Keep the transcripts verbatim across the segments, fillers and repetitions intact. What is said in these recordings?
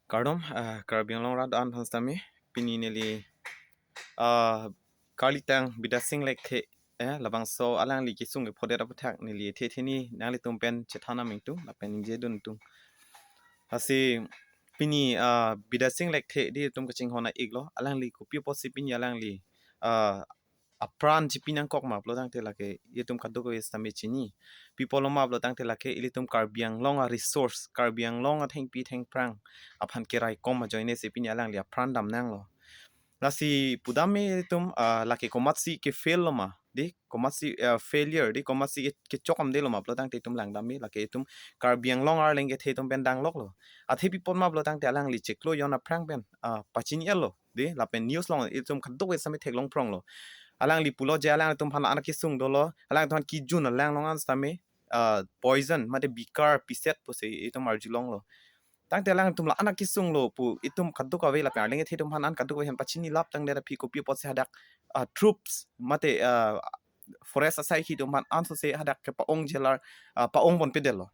Kardom, ah, Karbi Anglong rat an aphan sitame, pini neli, ah, Karlitang Bidya Sing Lekthe, eh, labangso alangli kesung kephodet aputhak neli ethe theni nanglitum pen chethan aming tung, lapen ningje dun tung. Lasi pini, ah, Bidya Sing Lekthe di itum kachinghon a-iklo, alangli kopi apotsi pini alangli, ah, apran chipi nangkok ma pulo tangte lake itum kadokave sitame chini. Pi apotlo ma pulo tangte lake ilitum Karbi Anglong a-resource, Karbi Anglong athengpi thengphrang aphan keraikom ajoine si pini alangli apran damnanglo. Lasi pudam me itum, ah, lake komatsi ke-fail lo ma, di komatsi, ah, failure, di komatsi ke, kechok amde lo ma pulo tangte itum langdam me, lake itum Karbi Anglong arleng kethe atum pen dangloklo. Athe pi apot ma pulo tangte alangli chiklo jon aphrang pen, ah, pachini-etlo, di lapen news along itum kadokave sitame theklong phronglo. Alangli pulo je alangtum aphan anak kesung dolo, alangtum aphan kejun alang along an sitame, ah, poison, mate bikar, piset pusi itum arjulonglo. Tangte alangtum la anak kesunglo pu itum kadokave lapen arleng kethe atum aphan an kadokave aphan pachini lap tangdet aphi kopi apotsi hadak, ah, troops, mate, ah, forest asaikhi atum aphan ansose hadak kepa-ong jelar, ah, pa-ong ponpedetlo.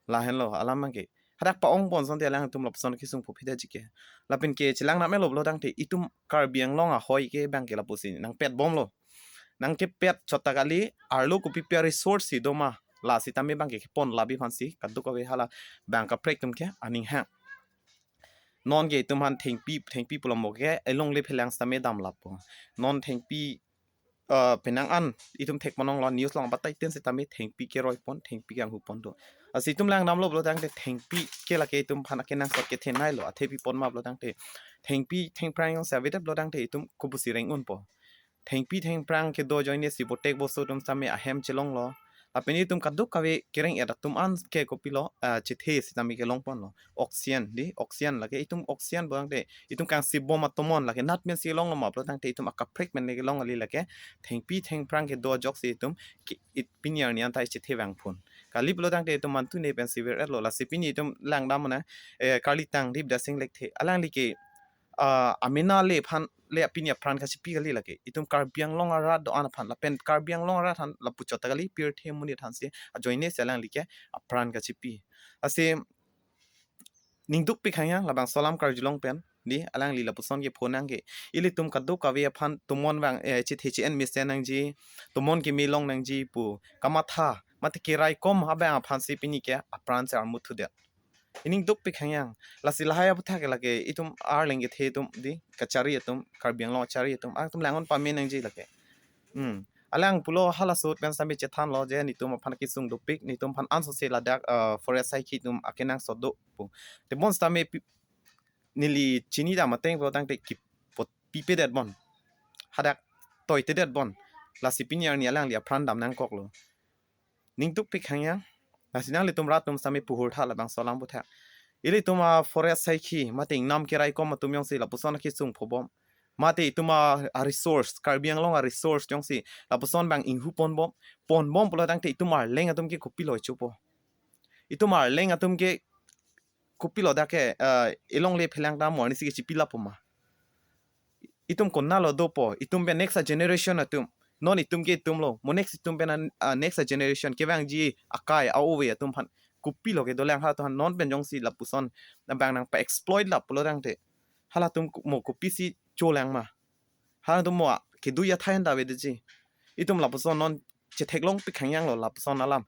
Lahenlo alam abangke. Hadak pa-ong pon asonte alangtum lapuson kesung phophedetji ke. Lapen ke chelang name lo pulo tangte itum Karbi Anglong ahoi ke abangke lapusi nangpet bomlo. Nangkepet chot ta kali, arlo kopipi a-resource si do ma, la sitame abangke kepon labi aphansi kadokave hala bang kaprek atum ke aning hang. Non ke itum aphan thengpi, thengpi pulo mo ke elongle phelang sitame damlappo. Non thengpi, ah, penang an itum thek ponong lo, news along batai tin sitame thengpi keroi pon, thengpi kanghu pon do. Lasi itum langdamlo pulo tangte thengpi ke lake itum aphan akenangsot kethenei lo, athe pi apot ma pulo tangte thengpi thengphrang jongsi avedet pulo tangte itum kopusi reng unpo. Thengpi thengphrang kedo ajoine si botek boso atum sitame ahem chelonglo. Lapen itum kadokave kereng-et atum an ke kopilo, ah, chethe sitame kelong ponlo. Oxygen, di oxygen lake itum oxygen pulo tangte itum kangsi bom atomon lake nat pensi longlo ma pulo tangte itum akaprek pen le kelong kali lake thengpi thengphrang kedo ajoksi itum ke, it pini arni anta chethe vangphun. Kali pulo tangte itum mantu ne pensi ver-etlo, lasi pini itum langdam na, eh, Karlitang di Bidya Sing Lekthe alangli ke, ah, amena le aphan le pini apran kachipi kali lake. Itum Karbi Anglong arat do-an aphan lapen Karbi Anglong arat aphan lapu chot ta kali, pirthe monit aphansi ajoine si alangli ke apran kachipi. Lasi ningdukpik hangyang labangso alam karjulong pen, di alangli lapuson ke phonang ke ilitum kadokave aphan tomon abang, eh, chethe che-en mesen nangji, tomon keme long nangji pu kamatha mate keraikom abang aphansi pini ke apran si armuthudet. Iningdukpik hangyang. Lasi lahai aputhak ke lake itum arleng kethe atum di kachari atum, Karbi Anglong achari atum, atum lang-un pame nangji lake. Hmm. Alang pulo halaso pen sitame chethanlo je netum aphan kesung dopik, netum aphan ansose ladak, ah, forest asaikhi atum akenangsot do pu. Tebon sitame pi-, neli chinidam ateng pulo tangte kipot pipedet bon. Hadak toitedet bon. Lasi pini arni alangli apran dam nangkoklo. Ningdukpik hangyang. Lasi nanglitum rat atum sitame puhur tha labangso alam aputhak. Ilitum a-forest asaikhi mate ingnam keraikom atum jongsi lapuson akesung phobom, mate itum a, a-resource, Karbi Anglong a-resource jongsi lapuson abang inghu ponbom, ponbom pulo tangte itum arleng atum ke kopilo chopo. Itum arleng atum ke kopilo dak ke, eh, elongle phelang ta mo arnisi ke chipilappo ma. Itum konatlo dopo, itum pen next generation atum. Non itum ke itumlo, mo next itum pen an, ah, next generation kevangji akai a-ove atum aphan kopilo kedolang, halatum aphan non pen jongsi lapuson abang nangpa-exploit lap pulo tangte halatum ko-, mo kopisi cholang ma. Halatum mo a, kedui athai anta avedetji. Itum lapuson non chetheklongpik hangyanglo lapuson alam.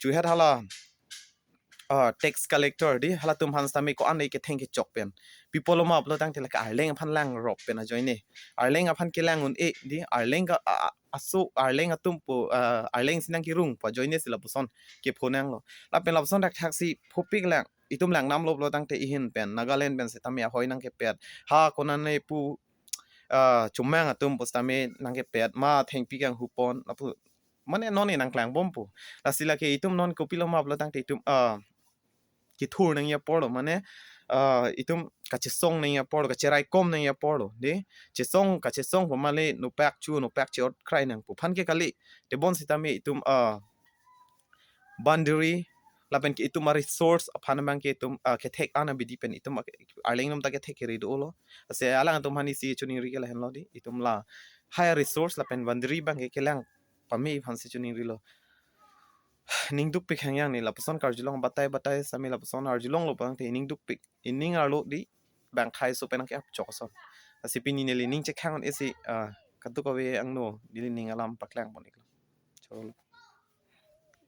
Chuhet hala, ah, tax collector di halatum aphan sitame ko-an le ketheng kechok pen. Pi apotlo ma pulo tangte lake arleng aphan langrok pen ajoine. Arleng aphan kelang un-e di arleng ka, a, a, aso arleng atum pu, ah, arleng si nangkerung pu ajoine si lapuson kephonanglo. Lapen lapuson thakthak si phopik lang, itum langdamlo pulo tangte ihin pen Nagaland pen sitame ahoi nangkepet. Ha konane pu, ah, Chomang atum pu sitame nangkepet ma thengpi kanghu pon lapu. Mane non nangklangbompo. Lasi lake itum non kopilo ma pulo tangte itum, ah, kethur nangji aporlo, mane, ah, itum kachesong nangji aporlo, kacheraikom nangji aporlo, di. Chesong, kachesong pu male nopak chu, nopak che-ot krai nangpo aphan ke kali. Tebon sitame itum, ah, boundary lapen ke itum a-resource aphan abang ke itum, ah, kethek an abidi pen itum a-, arleng atum ta kethek kere dolo. Lasi alangtum aphan isi choningri ke lahenlo di, itum lahai resource lapen boundary abang ke kelang pame aphansi choningrilo. ning dukpik hang yang ne lapuson karjulong, batai batai sami lapuson arjulonglo pang te ning dukpik, ining arlo di bang khai so penang ke ap chok ason. Lasi pini neli ning chekhang un-e si, ah, kadokave angno neli ning alam paklang pon iklo. Cholo.